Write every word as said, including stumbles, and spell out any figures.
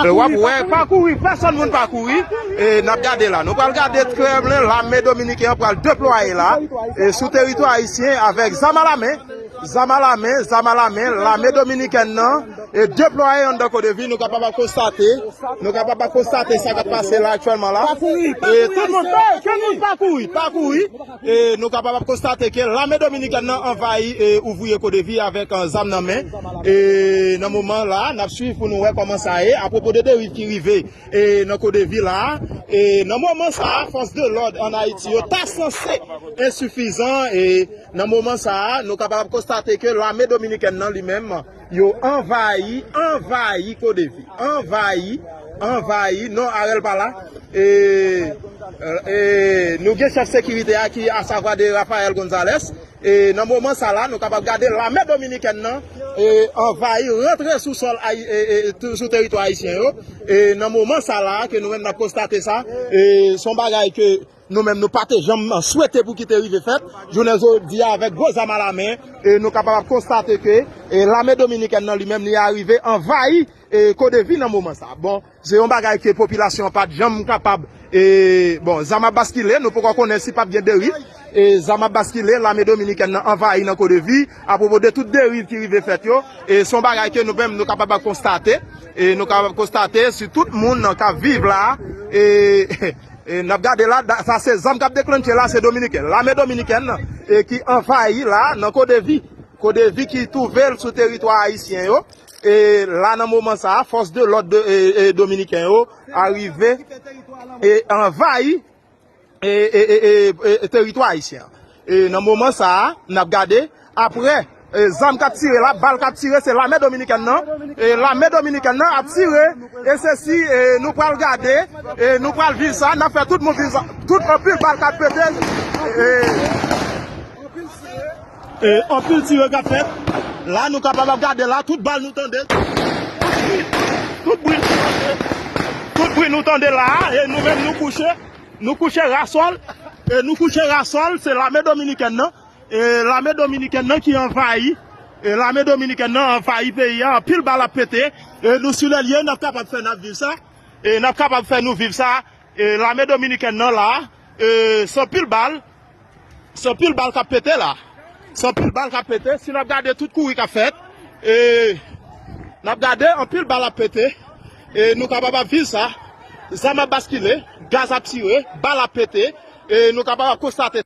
E w ap wè, pa kouri, pèsonn moun pa kouri. E n ap gade la. Nou pral gade Kremlin, lame dominiken an pral deplwaye la. E sou teritwa ayisyen avèk zam alamen. Zam alamen, zam alamen, lame dominikèn nan e deplwaye anndan Kodevi, nou kapab ap konstate, nou kapab ap konstate sa k ap pase la aktyèlman la. E tout moun, ke moun pa kouri, pa kouri. E nou kapab ap konstate ke lame dominikèn nan anvayi e ouvriye Kodevi avèk, eh, zam nan men. E nan moman la, n ap swiv pou nou wè kòman sa ye apwopo de deriv ki rive e nan Kodevi la. E nan moman sa a, fòs de lòd ann Ayiti yo ta sanse ensifizan. E nan moman sa a, nou kapab ap konstate ke lame dominikèn nan li menm, yo anvayi, anvayi Kodevi. Anvayi, anvayi. Non, Arel pa la. E, e, nou gen chèf sekirite a ki, asavwa de Rafael Gonzalez. E nan moman sa la, nou kapab gade lame dominikèn nan, e, anvayi, rantre sou sòl ayi-, e, e, tou-, sou teritwa ayisyen yo. E nan moman sa la, ke nou menm n ap konstate sa, e, se yon bagay ke nou menm nou pa te janm swete pou ki te rive fèt. Jounen jodi a, avèk gwo zam alamen, e nou kapab ap konstate ke, e, lame dominikèn nan li menm, li arive anvayi, e, Kodevi nan moman sa. Bon, se yon bagay ke popilasyon an pa t janm kapab, e, bon, zam ap baskile, nou poko konnen si p ap gen deriv. E, zam ap baskile, lame dominikèn nan anvayi nan Kodevi, apwopo de tout deriv ki rive fèt yo. E, se yon bagay ke nou menm nou kapab ap konstate. E, nou kapab ap konstate si tout moun k ap viv la, e, e, n ap gade la, da-, sa se zam k ap deklannche la, se dominiken. Lame dominikèn, e, ki anvayi la nan Kodevi. Kodevi ki twouve l sou teritwa ayisyen yo. E la, nan moman sa a, fòs de lòd de, e, e, dominiken yo arive e anvayi e, e, e, e, e, e teritwa ayisyen an. E nan moman sa a, n ap gade, apre, e, zam k ap tire la, bal k ap tire, se lame dominikèn nan. E lame dominikèn nan ap tire, e se si, e, nou pral gade, e nou pral viv sa, n ap fè tout moun viv sa. Tout anpil bal k ap pete, e, e anpil tire k ap fèt. La, nou kapab ap gade la, tout bal nou tande. Tout bri, tout bri nou tande. Tout bri nou tande la, e nou menm nou kouche. Nou kouche rasòl, e nou kouche rasòl, se lame dominikèn nan. E lame dominikèn nan ki anvayi, e lame dominikèn nan anvayi peyi a, anpil bal ap pete. E nou sou lè l ye, n ap kapab fè n ap viv sa. E n ap kapab fè nou viv sa. E lame dominikèn nan la, e se anpil bal, se anpil bal k ap pete la. Se anpil bal k ap pete. Si n ap gade tout kouri k ap fèt, e n ap gade anpil bal ap pete. E nou kapab ap viv sa. Zam ap baskile, gaz ap tire, bal ap pete. E nou kapab ap konstate.